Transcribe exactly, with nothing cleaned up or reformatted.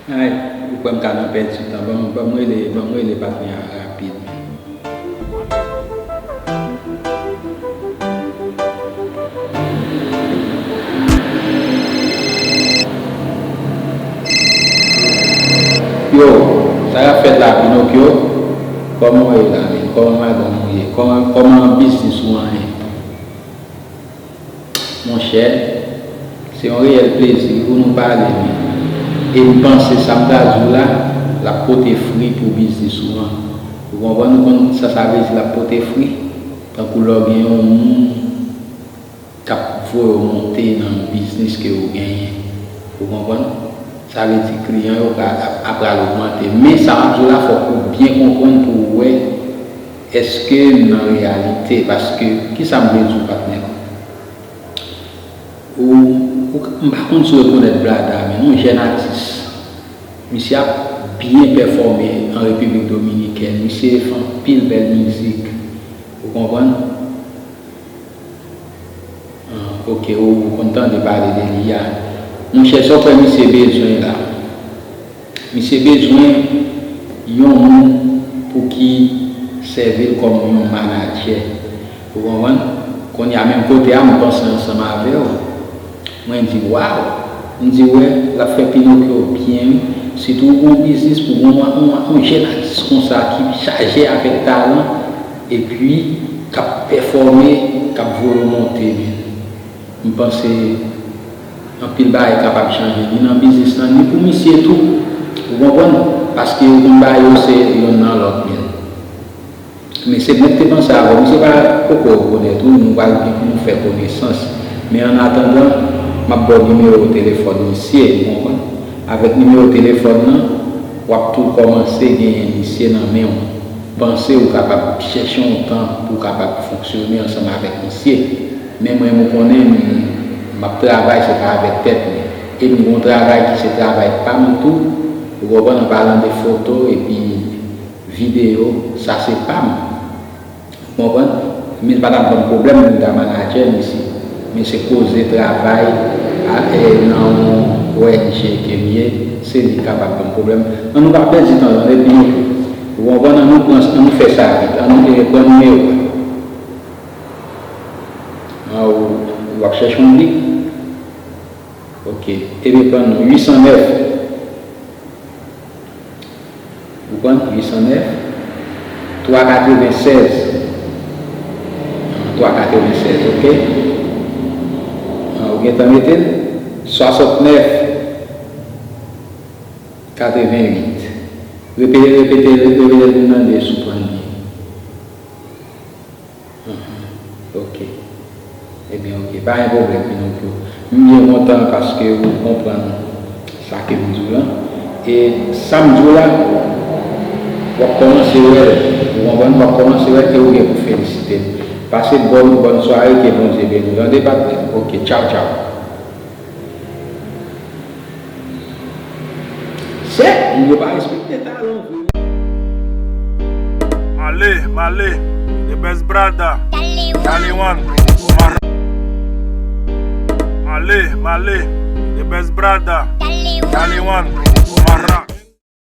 Ay, ou kwè m ka nan pèdi tan? Ban m, ban m rele, ban m rele patnè a rapid. Yo, sa k ap fèt la, Pinokyo? Kòman w ye la menm? Kòman madanm ou ye? Kòman, kòman biznis ou an ye? Monchè, se yon reyèl plezi wi pou nou pale, men. E m panse sa m pral di w la, l ap pote fwi pou biznis ou an. Ou konprann? Ou konn sa sa vle di l ap pote fwi? Tankou lè w gen yon moun k ap voye w monte nan biznis ke w genyen. Ou konprann? Sa vle di kliyan yo ka, ap, ap pral ogmante. Men sa m ap di w la, fòk ou byen konprann pou w wè èske nan reyalite, paske, kisa m vle di w, patnè m? Ou, ou, m pa konn si w rekonèt Brada, men yon jèn atis. Misye ap byen pèfòme an Repiblik Dominikèn. Misye fè anpil bèl mizik. Ou konprann? Ah, ok, ou, ou konn tande pale de li a. Monchè, sa w kwè misye bezwen la? Misye bezwen yon moun pou ki sèvi l kòm yon manadjè. Ou konprann? Kounye a, menm kote a, m panse ansanm avè w. Mwen di, waw! M di, wè, l ap fè Pinokyo byen, wi. Sitou pou yon biznis, pou yon, yon, yon jèn atis konsa ki chaje avèk talan, epi k ap pèfòme, k ap voye w monte, men. M panse anpil bagay kapab chanje, ni nan biznis lan, ni pou misye tou. Ou konprann? Paske yo konn bagay yo se yonn nan lòt, men. Men se mwen ki te panse avè w. Misye pa poko rekonèt ou, nou pral gen pou nou fè konesans. Men annatandan, m ap ba w nimewo telefòn misye, ou konprann? Avèk nimewo telefòn nan, w ap tou kòmanse genyen misye nan men w. Panse ou kapab chèche yon tan pou w kapab fonksyone ansanm avèk misye. Men mwen, ou konnen, m, m ap travay, se pa avèk tèt mwen. E m gon travay ki se travay pa m tou, ou konprann, an palan de foto epi videyo, sa se pa m. Ou konprann? Men l pa t ap ban m pwoblèm pou m ta manadjè misye. Men se koze travay a, e, nan yon O N G ke m ye, se li k kapab ban m pwoblèm. Ann nou pa pèdi tan, tande, Pinokyo. Ou konprann? Ann nou pran, ann nou fè sa vit. Ann nou, e, pran nimewo a. An, ou, w ap chèche yon bik? Ok. Ebyen, pran non, uit san nèf. Ou konprann? Uit san nèf, twa katrevennsèz. Twa katrevennsèz, ok? An, ou gentan mete l? Swasantnèf, katrevenuit. Repete, repete, repete l pou m tande si w konprann byen. Ahn, ok. Ebyen, ok. Pa gen pwoblèm, Pinokyo. M byen kontan paske ou konprann sa ke m di w lan. E sa m di w la, w ap kòmanse wè l. Ou konprann? W ap kòmanse wè l e ou gen pou felisite m. Pase bòn, bòn sware, ke Bondye beni w. Tande, patnè m? Ok, tchaw, tchaw. Sè, moun yo pa respekte talan vre. Male, male, the best brother. Dale one. Mara. Male, male, the best brother. Dale one. Mara.